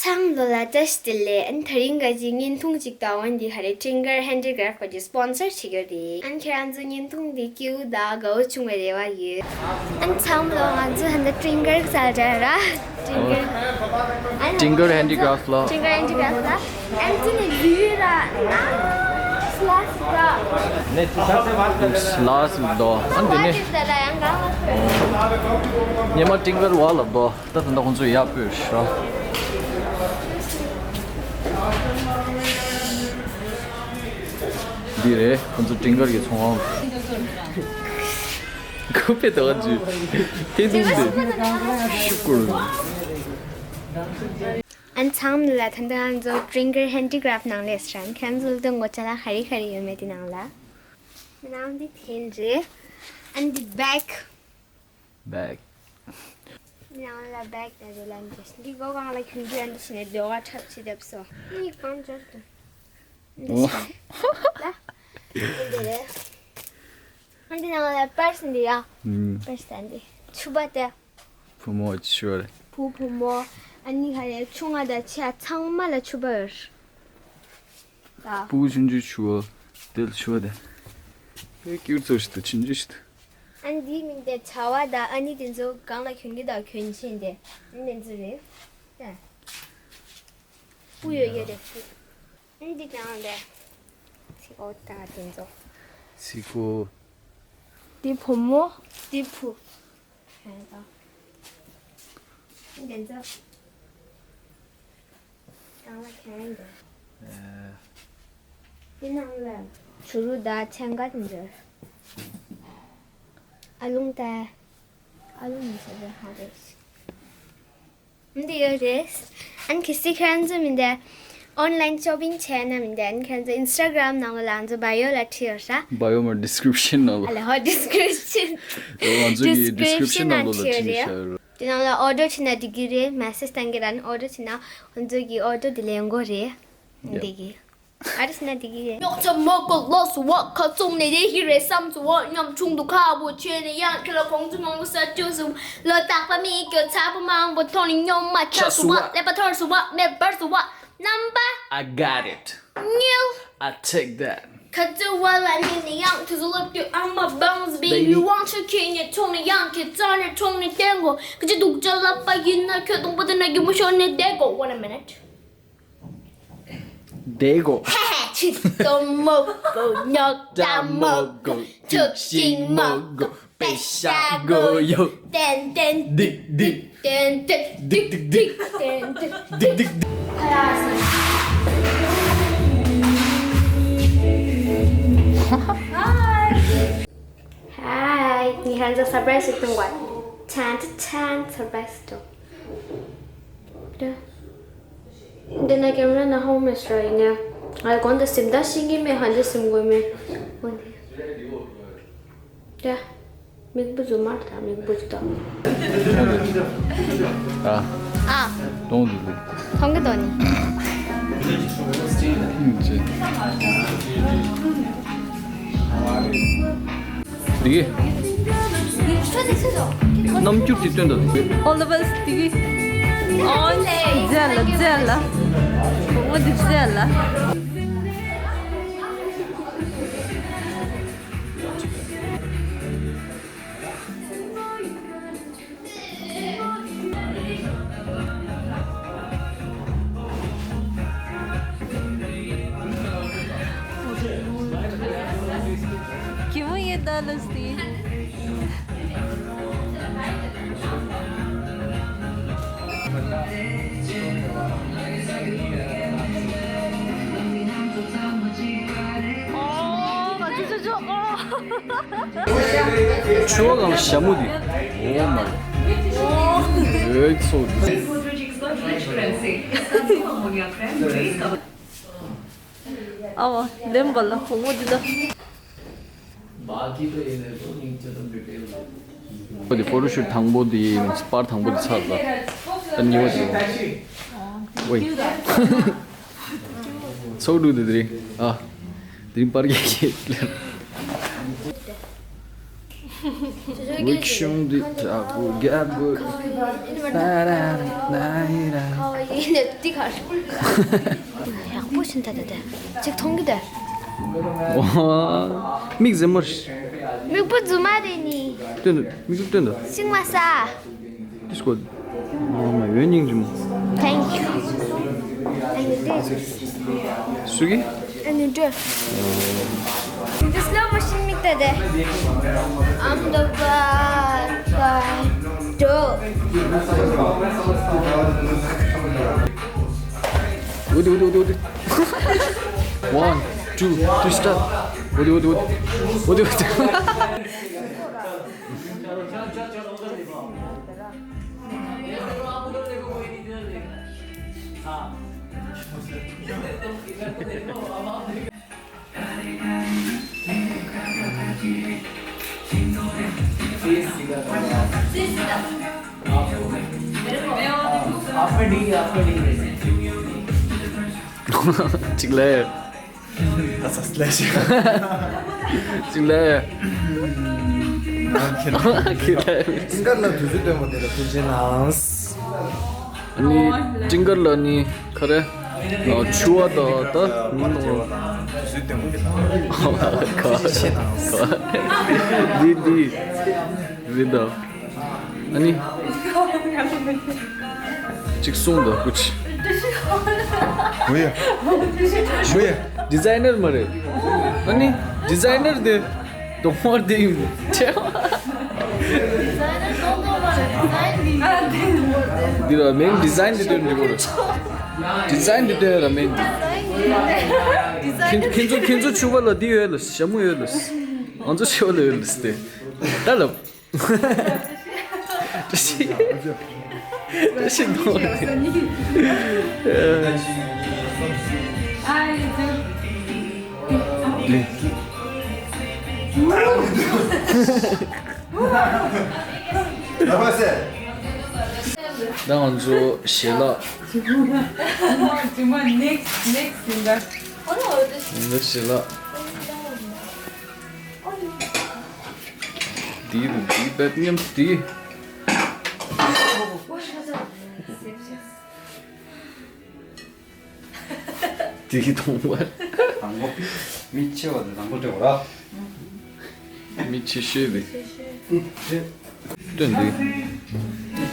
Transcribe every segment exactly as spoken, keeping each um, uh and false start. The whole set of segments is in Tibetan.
ཚང་མ་ལོ་ལ་བཀྲ་ཤིས་བདེ་ལེགས། ཨན་དེ་རིང་ག་ཅིག་བརྙན་ཐུང་ཅིག་དང་ཨན་འདི་ག་རེ་Twinkle Handicraft ག་ཅིག་སྤོན་སར་བྱེད་རྒྱུ་རེད། ཨན་ཁྱེད་རང་ཚོ་བརྙན་ཐུང་འདི་སྐྱིད་པོ་དང་དགའ་པོ་བྱུང་བའི་རེ་བ་ཡོད། ཨན་ཚང་མ་ལོ་ང་ཚོ་ཧན་ད་Twinkle ག་ས་ར་ར་Twinkle ཨན་Twinkle Handicraft ལ། Twinkle Handicraft ལ། ཨན་ཅི་ནི་ལུས་ར་ན་སླ་སི་ར། ནས་ཅི་ས་སེ་བར་ཏེ་སླ་སི་དོ། ཨན་དེ་ནི་ཉི་མ་Twinkle བ་ལ་དོ། ད་ད་ལྟ་ཁོང་ཚོ་ཡར་སྤོས་ཤག་འདི་རེད་ཁོང་ཚོ་Twinkle གི་ཚོང་ཁང་། ཁོ་པའི་དོགས་ཅིག་དེ་དུས་འདི་ཤུག་གུར། ཨན་ཚང་མ་ལ་ད་ལྟ་ང་ཚོ་Twinkle Handicraft ནང་ལས་རང་ཁྱེད་ཚོ་ལ་ངོ་ཅ་ལག་ག་རེ་ག་རེ་ཡོད་མེད་དེ་ནང་ལ། ནང་འདི་ཐེན་རེད། ཨན་འདི་བེག་བེག་ནང་ལ་བེག་དང་རེ་ལ་འདི་འདི་སྒོ་གང་ལ་གྱོན་རྒྱུ་ཨན་འདི་ཞིག་ནས་སྡོད་ག་འཁྲབ་ཆེ་འདེབས་སོ། འདི་གང་འབྱོར་དུ། འདི་ཞིག་ལ། འདི་རེད། ཨན་འདི་ནང་ལ་པར་སི་འདི་ཡ། ཨུམ། པར་སི་འདི་ཕྱུ་པ་དེ། བུ་མོ་ཆེ་བ་རེད། བུ་བུ་མོ། ཨ་ནི་ག་རེ་ཆུང་ང་དང་ཆེ་ཚང་མ་ལ་ཕྱུ་པ་ཡོད། ད། སྤུ་གུ་ཆུང་ཆུང་ཆུ་བ། དེ་ལ་ཆུ་བ་དེ། ཨེ་ཀྱུར་ཚོ་ཞིག་ཏུ་ཆུང་ཆུང་ཞིག་ཏུ། ཨ་ནི་འདིའི་མིང་དེ་བྱ་བ་དང་ཨ་ནི་དེ་ཚོ་སྒང་ལ་གྱོན་གྱི་དང་གྱོན་ཆེན་དེ། ཨ་ནི་དེ་ཚོ་རེད། ད། སྤུ་ཡོད་ཡོད་རེད་སྤུ། ཨ་ནི་འདི་གྱང་རེད། ཚིག་འོ་ད་དེ་ཚོ། ཚིག་གོ། འདི་བུ་མོ། འདི་བུ། ཧེ་ད། འདི་ཚོ། གང་ལ་གང་འདུག་ཨེ། འདི་ནང་ལ་བྱུ་རུ་དང་ཚན་ཁ་འདི་འདྲ། ཨ་ལུང་ད། ཨ་ལུང་མི་ཟེར་བའི་ཧ་རེད། འདི་ཡོད་རེད། ཨན་གི་སི་ཁྱེད་རང་ཚོ་མི་འདི་online shopping བྱས་ན་མི་འདི་ཨན་ཁྱེད་རང་ཚོ་Instagram ནང་ལ་ང་ཚོ་bio ལ་བྲིས་ཡོད་ས། bio མ་description ནང་ལ། ཨ་ལ་ཧོ་description། ང་ཚོ་གི་description ནང་ལ་བྲིས་ཤག་དེ་ནང་ལ་order བྱེད་ན་འགྲིག་གི་རེད། message བཏང་གི་རན་order བྱེད་ན་ང་ཚོ་གི་order དེ་ལེན་དགོས་རེད། འདི་གི་ཨ་རི་སི་ན་འགྲིག་གི་རེད། ཉོག་ཚ་མོ་གོ་ལོ་སུ་བ་ཁ་ཚུགས་ནས་རེ་ཧི་རེ་བསམ་སུ་བ་ཉམ་ཆུང་དུ་ཁ་བོ་ཆེ་ནས་ཡང་ཁྱེད་ལ་གོང་ཚུ་མང་པོ་ས་བཅུ་སུ་ལོ་རྟག་པ་མི་སྐྱོ་ཚ་པོ་མང་པོ་ཐོང་ནས་ཉོ་མ་ཆ་སུ་བ་ཀླད་པ་ཐོར་སུ་བ་མེ་འབར་སུ་བ་རྣམ་པ། I got it. ཉིལ། I take that. ཁ་ཚུགས་བ་ལ་ཉིལ་ནས་ཡང་དུས་སུ་སློབ་དུས་ཨ་མ་bounce baby དབང་ཆ་ཁྱེད་ཉིད་ཚོང་ནས་ཡང་ཁྱེད་རྩ་ནས་ཁྲོང་ནས་བསྟན་གོ་ཁ་ཆེ་སྡུག་ཅག་ལབ་པ་ཡིན་ན་ཁྱོད་གདོང་པ་དེ་ན་རྒྱུ་མོ་ཤོར་ནས་བསྡད་གོ One minute. བསྡད་གོ་ཆི་ཏོ་མོ་གོ་ཉོག་ད་མོ་གོ་ཐུག་ཤིང་མོ་གོ་པེ་ཤ་གོ་ཡོ། ཏན་ཏན་དིག་དིག་ཏན་ཏན་དིག་དིག་ཏན་ཏན་དིག་དིག་དིག Hi. ངས་ཁྱེད་ཚོ་surprise ཞིག་སྟོན་དགོས། ཅན་ཅན་surprise སྟོན། འདི་ན་camera ན་home master ཡིན་ནས། ང་གོང་དུ་སིམ་ད་ཤེས་ཀྱི་མེད། ཧ་འདི་སིམ་དགོས་མེད། འོ་འདི། ད། མིག་བུ་ཟུར་མར་ད་མིག་བུ་ཟུར་ད། ཨ། ཨ། གཏོང་འདུག་མཐོང་གི་འདུག་ནི། འདི་གི། རྣམ་འགྱུར་དེ་སྟོན་དང་། All the best འདི་གི། ཨོན། ཛེ་ལ་ཛེ་ལ། འོ་འདི་ཛེ་ལ། ཆུ་བ་གང་ཞྭ་མོ་འདི། Oh my god. ཨོ། ཚོ། ཨ་བ་ལེན་པ་ལ་ཧོ་མོ་འདི་ལ། འདི་photo shoot དང་པོ་འདི་པར་དང་པོ་འདི་ཚར་ལ། ད་གཉིས་པ་འདི། ཝེ། ཚོགས་འདུ་དེ་དེ་རིང་ཨ། དེ་རིང་པར་རྒྱག་གི་ལ། འུ་ཆུང་འདི་དྲག་པོ་རྒྱལ་པོ། ཁ་བ་ཡིན་ནས་འདི་གར། ཡག་པོ་ཞིག་འདུག་ད་ད། ཅིག་མཐོང་གི་འདུག། ཨོ། མིག་རྫི་མོ་རེད། མིག་པོ་རྫུན་མ་རེད་ནི། སྟོན་དང་། མིག་ཏོ་སྟོན་དང་། ཤིང་མ་ཟ། This good. Oh my, very nice. Thank you. And you do. Sugi? And you do. This slow motion me today. I'm the bad guy. Do. Wait, wait, wait, wait. One, two, three, start. Wait, wait, wait. Wait, wait. Chik le. ད་ས་སླེ་ཤི། ཅིག་ལས། ཁྱི་ལས། སིང་གར་ལ་དུས་ཚོད་སྟོན་པ་དེ་ལ་ཐུགས་རྗེ་གནང་། ཨ་ནི་ཅིང་གར་ལ་ནི་ག་རེ། ཆུ་བ་དང་ད་མི་ནོར། དུས་ཚོད་སྟོན་པ་དེ་ལ་ཐུགས་རྗེ་ཆེ་གནང་། འདི་འདི་རེད་ད། ཨ་ནི། གཅིག་གསུངས་དང་སྐུ་མཁྱེན། ཝེ། ཝེ། ཌི་ཛའི་ནར་མ་རེད། ཨ་ནི། ཌི་ཛའི་ནར་དེ། གདོང་དམར་དེ་ཡིན། འདི་ར་མིང་ཌི་ཛའིན་དེ་སྟོན་འདི་གོ་ར། ཌི་ཛའིན་དེ་སྟོན་ར་མིང་། ཁྱེད་ཁྱེད་ཚོ་ཁྱེད་ཚོ་ཕྱུ་པ་ལ་འདི་ཡོད་ལ་ཞྭ་མོ་ཡོད་ལ། ང་ཚོ་ཕྱུ་པ་ལ་ཡོད་ལ་སྟེ། ད་ལ། བཀྲ་ཤིས། བཀྲ་ཤིས་སྒང་། ད་ང་ཚོ་ཞལ་ལག། ང་ཚོ་ཞལ་ལག། འདི་འདི་པེབ་མཉམ་འདི། འདི་གི་མཐོང་བ། དང་པོ། མི་ཆེ་བ་དང་པོ་སྤྲད་པ་ར། མི་ཆེ་ཤོས་དེ། སྟོན་འདི།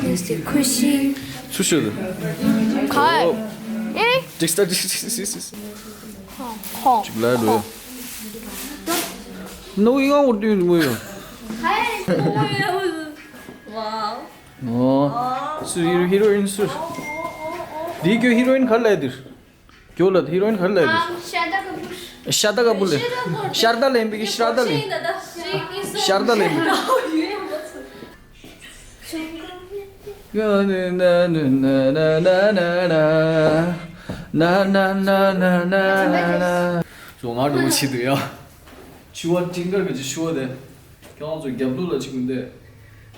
ཡོད་སྲིད་ཁུ་ཤི། སུ་ཤོད་དེ། ཁ། ཨེ། ཏིག་སྟ་ཏིག་སྟ་ཏིག་སྟ། ཁོ། ཅིག་ལ་ལོ། ནོ་ཡང་འོར་དུ་མོ་ཡོ། ཝའོ། ཨོ། སུ་ཧི་རོ་ཧི་རོ་ཡིན་སུ། འདི་གྱོད་ཧི་རོ་ཡིན་ག་རེ་ལབ་དེ། གྱོད་ལ་ཧི་རོ་ཡིན་ག་རེ་ལབ་དེ། ཤར་ཏ་ཀ་པུར། ཤར་ཏ་ཀ་པུར་ལེ། ཤར་ཏ་ལེན་པའི་ཤར་ཏ་ལེན། ཤར་ཏ་ལེན་པའི། ན་ན་ན་ན། ང་འགྲོ་ཆེད་དུ་ཡ། ཆུ་བ་ཅིང་གར་གྱི་ཆུ་བ་དེ། ཁྱེད་རང་ཚོ་རྒྱབ་ལོགས་ལ་ཅིག་མི་འདུག་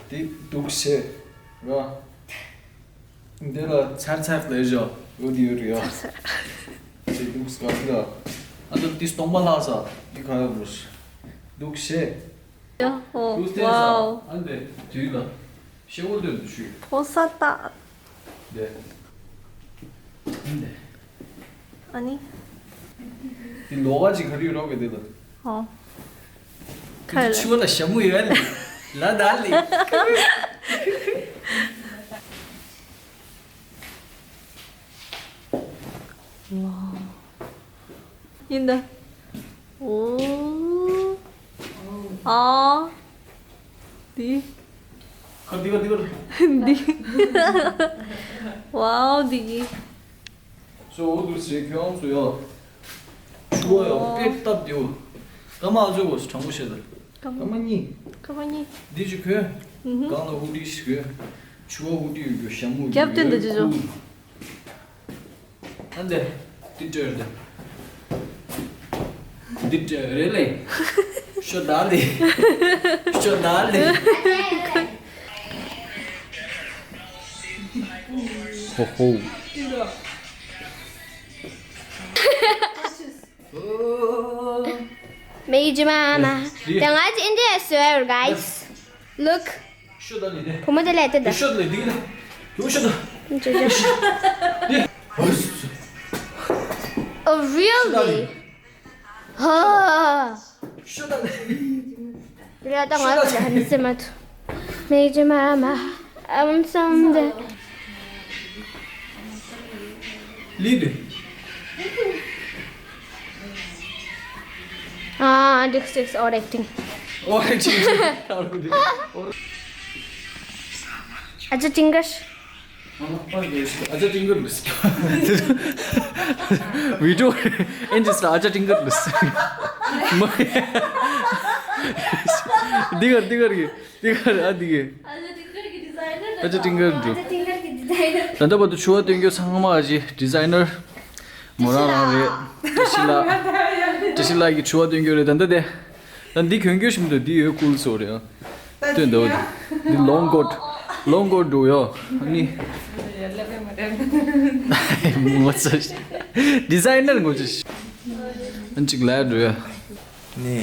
དེ་འདུག་བྱས། ར། འདི་ལ་ཚར་ཚར་ལས་བཞག་ཡོད་དེ་ཡོད་རེད་ཡ། ཚར་ཚར། དེ་འདུག་སྐབས་འདི་ལ། ཨ་ནི་དེ་སྟོང་པ་ལྷག་ས་འདི་ག་ཡོད་མོད། འདུག་བྱས། ཡ་ཧོ། འདུག་བལྟས་ས། ཝའོ། ཨ་ནི་དེ་དུས་ལ། ཤེ་བོ་ལྟོས་འདུག་ཞུས། ཕོ་ས་ཏ། དེ། ཨ་ནི། དེ་ལོགས་ཀ་ཅིག་ག་རེ་ཡོད་རོགས་གི་དེ་ལ། ཧོ། ཁ་ལ། ཆུ་བ་ལ་ཞྭ་མོ་ཡོད་ལ། ལ་ད་ལི། ཝའོ། ཡིན་ད། ཨོ། ཨ། འདི། ཁ་འདི་ག་འདི་ག་འདི། ཝའོ་འདི་གི། ཅོ་འོ་འདུག་ཟེར་ཁྱོད་ཚོ་ཡ། ཆུ་བ་ཡ་ཨོ། དཔེ་སྟབས་བདེ་བོ། སྐར་མ་ཨ་ཚོ་བོ་གྲང་མོ་བཤད་ད། སྐར་མ། སྐར་མ་གཉིས། སྐར་མ་གཉིས། འདི་ཅིག་གོན། ཨུ་ཧུ། སྒང་ལ་ཧུ་ཌི་ཞིག་གོན། ཆུ་བ་ཧུ་ཌི་ཡོད་རྒྱུ་ཞྭ་མོ་ཡོད་རྒྱུ། རྒྱབ་སྟོན་དུ་ཅི་ཅོ། ཁུལ། ཨ་འདི། འདི་སྤྲོད་དེ། འདི་སྤྲོད་རེད་ལེ། ཤོ་ད་ལེ། ཤོ་ད་ལེ། ཧོ་ཧོ། མེ་ཇི་མ་མ། དེ་ང་ཅི་ཨིན་ཌི་ཡ་སུ་ཨེ་ར་གའི་སི། Look. ཤོད་ད་ལེ་དེ། བུ་མོ་དེ་ལས་དེ་ད། ཤོད་ད་ལེ་དེ་གི་ད། ཡོ་ཤོད་ད། ཅོ་ཅོ། དེ། Oh, really? ཧ། ཤོད་ད་ལེ། རེད་ད། ང་ལ་ཧ་ནི་སེ་མ་ཐུ། Make your mama, I want someday. ལི་དེ། Ah, this is all acting. All acting. Acha Tingar. Acha Tingar this. Video. And just Acha Tingar this. Digar, digar. དེ་ག་རེད། ཨ་དེ་གི། ཨ་ཅག་ཏིང་ཀར་འདུག་ཨ་ཅག་ཏིང་ཀར་གྱི་ཌི་ཛའི་ནར། ད་ལྟ་བར་དུ་ཕྱུ་པ་སྟོན་རྒྱུ་ཚང་མ་ཨ་ཅག་ཌི་ཛའི་ནར་མོ་རང་རང་རེད། བཀྲ་ཤིས་ལགས། བཀྲ་ཤིས་ལགས་ཀྱིས་ཕྱུ་པ་སྟོན་རྒྱུ་རེད། ད་ལྟ་དེ། ད་འདི་གྱོན་རྒྱུ་ཞིག་མི་འདུག་འདི་ཡོད་ཀུལ་སོ་རེད་ཨ། སྟོན་འདུག་འདི་ལོང་ཀོཊ། ལོང་ཀོཊ་འདུག་ཡོ། ཨ་ནི། ངོ་ཚ། ཌི་ཛའི་ནར་ངོ་ཚ། ཨ་ཅིག་ལ་འགྲོ་ཡ། ནི་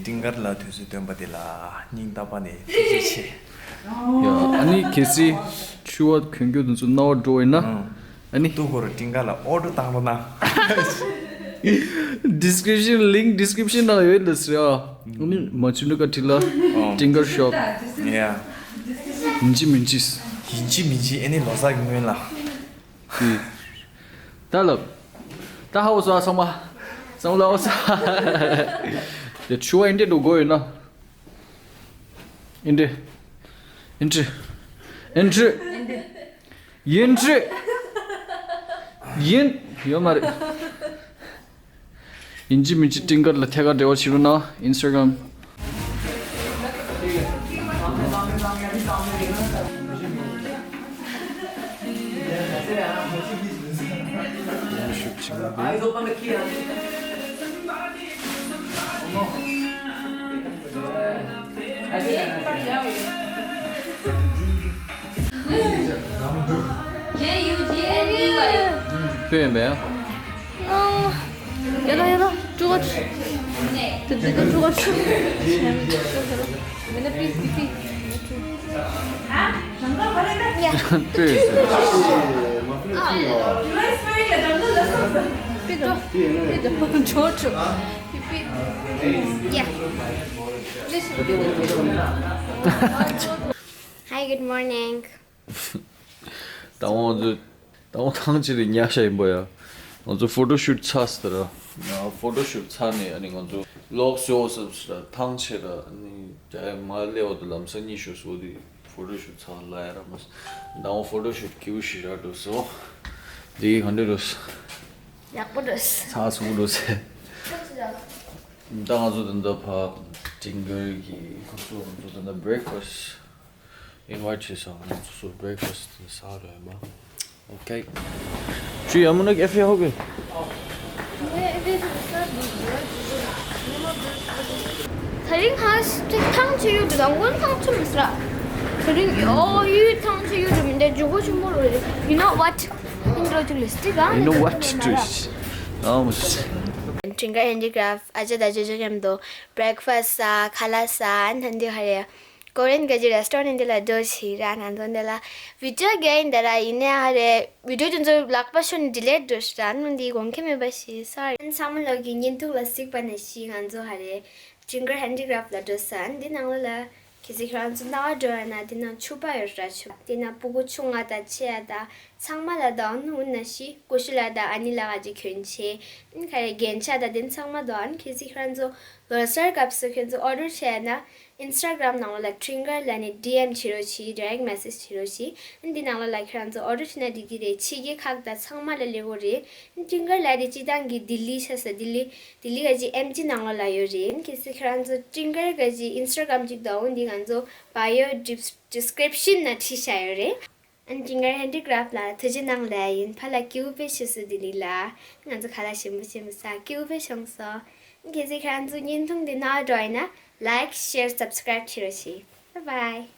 ཏིང་ཀར་ལ་དུས་ཚོད་བཏོན་པ་དེ་ལ་སྙིང་ཐག་པ་ནས་ཐུགས་རྗེ་ཆེ། ཡ། ཨ་ནི་གལ་སྲིད་ཕྱུ་པ་གྱོན་རྒྱུ་དེ་ཚོ་རྣ་བར་འགྲོ་བ་ཡིན་ན། ཨང་། ཨ་ནི། ཏུ་གོ་རུ་ཏིང་ཀར་ལ་ཨོར་ཌར་བཏང་རོགས་གནང་། ཌི་སི་ཀྲིབ་ཤན། ལིང་ཀི་ཌི་སི་ཀྲིབ་ཤན་ནང་ཡོད་ལ་ཟེར་ཨ། ཨ་ནི་མ་བྱུང་ན་བཀའ་ཁྲིད་ལ། ཨང་། ཏིང་ཀར་ཤོབ། ཡ། ཡིན་གཅིག་མིན་གཅིག་ཡིན་གཅིག་མིན་གཅིག་ཨ་ནི་ལོ་གསར་གྱི་སྔོན་ལ། ད་ལབ། ད་ཧ་འོ་སོ་ཨ་ཚང་མ། ཚང་མ་ལ་འོ་སོ། དེ་ཕྱུ་པ་ཨིན་དྲི་འགྲོ་དགོས་ཡོད་ན། ཨིན་དྲི། ཨིན་དྲི། ཨིན་དྲི། ཨིན་དྲི། ཡིན། ཡོད་མ་རེད། ཡིན་གཅིག་མིན་གཅིག་ཏིང་ཀར་ལ་ཐད་ཀར་འབྲེལ་བ་བྱེད་རོགས་གནང་། ཨིན་སི་ཊ་གྷ་རམ། དཔེ་ཡིན་པས། ཨ། ཡ་ད་ཡ་ད། ཀྲུ་ག་ཀྲུ། དེ་དེ་ཀྲུ་ག་ཀྲུ། མེ་ན་པི་པི་པི། ཡ། དཔེ་ཡིན་པས། པི་ཏོ། པི་ཏོ། ཀྲུ་ཀྲུ། པི་པི། ཡ། Hi, good morning. ད་ང་ཚོ། ད་ང་ཐང་ཆད་ལ་ཉལ་ཤག་ཡིན་པ་ཡ། ང་ཚོ་ཕོ་ཊོ་ཤུཊ་ཚར་སོང་ར། ཕོ་ཊོ་ཤུཊ་ཚར་ནས་ཨ་ནི་ང་ཚོ་ལོག་སོ་སོ་ར་ཐང་ཆད་ར། ཨ་ནི་རྒྱ་ཡ་མ་སླེབས་བར་དུ་ལམ་སང་གཉིད་ཤོར་སོང་། དེ་ཕོ་ཊོ་ཤུཊ་ཚར་ལ་ཡ་ར་མ་སོང་། ད་ང་ཕོ་ཊོ་ཤུཊ་སྐྱིད་པོ་ཞེ་དྲག་འགྲོ་སོང་། དེ་ག་འདྲ་འགྲོ་སོང་། ཡག་པོ་འགྲོ་སོང་། ཚར་སོང་འགྲོ་སོང་། ད་ང་ཚོ་ད་ལྟ་ཕ་ཏིང་ཀར་གྱི་ཁོ་ཚོ་ང་ཚོ་ད་ལྟ་བྷི་རེག་ཕ་སི་ཊི། ཨིན་ཝའིཊ་བྱས་སོང་། ང་ཚོ་བྷི་རེག་ཕ་སི་ཊི་ཟ་རོགས་ཡིན་པ། ཨོ་ཁེ། ཅུ་ཡ་མུ་ན་ཀེ་ཧྥེ་ཧོ་གི། དེ་རིང་ཧ་ཅང་ཐང་ཆད་ཡོད་འདུག་ད་དགོང་ཐང་ཆད་མི་སྲིད་ར། དེ་རིང་ཡོ་ཡུ་ཐང་ཆད་ཡོད་འདུག་མི་འདྲ་ཇུ་གོ་ཆུ་མོ་རོ་རེད། You know what? ཨིན་འགྲོ་ཅིག་ལ་སྟི་ག You know what to do? ཨམ། ཏིང་ཀར་ཧེན་ཌི་ཀ་རབ་ཨ་ཅག་དང་ཅོ་ཅོ་མཉམ་དུ་བྷི་རེག་ཕ་སི་ཊི་ཟ། ཁ་ལག་ཟ། ཨ་ནི་ད་འདི་ཧ་རེ། ཀོ་རི་ཡན་ག་ཅི་རེ་སི་ཊོ་རེནཊ་འདི་ལ་འགྲོ་ཞིག་ར། ང་ཚོ་འདི་ལ་བི་ཌི་ཡོ་རྒྱག་ཡིན་ད་ར། ཡིན་ནའི་ཧ་རེ་བི་ཌི་ཡོ་དེ་ཚོ་ལག་པ་ཤོར་ནས་ཌི་ལིཊ་འགྲོ་ཞིག་ར། ཨ་ནི་འདི་དགོངས་འགལ་མེད་པ་ཞིག་སོ་རི། ཨ་ནི་ཚང་མ་ལོག་གི་བརྙན་ཐུང་ལ་གཟིགས་པ་ནས་ཤིག་ང་ཚོ་ཧ་རེ་ཏིང་ཀར་ཧེན་ཌི་ཀ་རབ་ལ་འགྲོ་ས། ཨ་ནི་འདི་ནང་ལོགས་ལ་གལ་སྲིད་ཁྱེད་རང་ཚོ་རྣ་བ་འགྲོ་ཡོད་ན་འདི་ནང་ཕྱུ་པ་ཡོད་ར། ཕྱུ་པ་འདི་ནང་སྤུ་གུ་ཆུང་ང་དང་ཆེ་ཡ་དང་ཚང་མ་ལ་དང་ནུ་ན་ཤི་ཀུ་ཤུ་ལ་དང་ཨ་ནི་ལ་ག་ཅིག་གྱོན་ཆས། ཨ་ནི་ག་རེ་རྒྱན་ཆ་དང་དེ་ཚང་མ་དང་། ཨ་ནི་གལ་སྲིད་ཁྱེད་རང་ཚོ་ལོ་གསར་སྐབས་སུ་ཁྱེད་ཚོ་ཨོ་ཌར་བྱས་ན་ཨིན་སི་ཊ་གྷ་རམ་ནང་ལོགས་ལ་ཏིང་ཀར་ལ་ནི་ཌི་ཨེམ་བྱེད་རོགས་གྱིས། ཌི་རེག་མེ་སེཇ་བྱེད་རོགས་གྱིས། ཨ་ནི་འདི་ནང་ལོགས་ལ་ཁྱེད་རང་ཚོ་ཨོ་ཌར་བྱས་ན་འགྲིག་གི་རེད། ཕྱི་རྒྱལ་ཁག་དང་ཚང་མ་ལ་སླེབས་ཀྱི་རེད། ཨ་ནི་ཏིང་ཀར་ལ་དེ་སྤྱིར་བཏང་གི་ལྡི་ལི་ཆགས་ས། ལྡི་ལི་ལྡི་ལི་ག་ཅིག་ཨེམ་ཇི་ནང་ལོགས་ལ་ཡོད་རེད། ཨ་ནི་གལ་སྲིད་ཁྱེད་རང་ཚོ་ཏིང་ཀར་ག་ཅིག་ཨིན་སི་ཊ་གྷ་རམ་ཅིག་དང་འོ་འདི་ང་ཚོ་བ་ཡོ་ཌིས་ཌིས་ཀི་རིབ་ཤན་ནང་བྲིས་བཞག་ཡོད་རེད། ཨ་ནི་ཏིང་ཀར་ཧེན་ཌི་ཀ་རབ་ལ་ཐུགས་རྗེ་གནང་ལབ་ཡིན། ཕར་ལ་སྐྱིད་པོ་དཔེ་བྱུང་སོང་ལྡི་ལི་ལ། ང་ཚོ་ཁ་ལག་ཞིམ་པོ་ཞིམ་པོ་ཟ། སྐྱིད་པོ་དཔེ་བྱུང་སོང་། ཨ་ནི་གལ་སྲིད་ཁྱེད་རང་ཚོ་བརྙན་ཐུང་འདི་རྣ་བར་འགྲོ་ཡིན་ན་ལའིཀ་ཤེར་སབ་སི་ཀ་རབ་བྱེད་རོགས་གྱིས། བཱའི་བཱའི།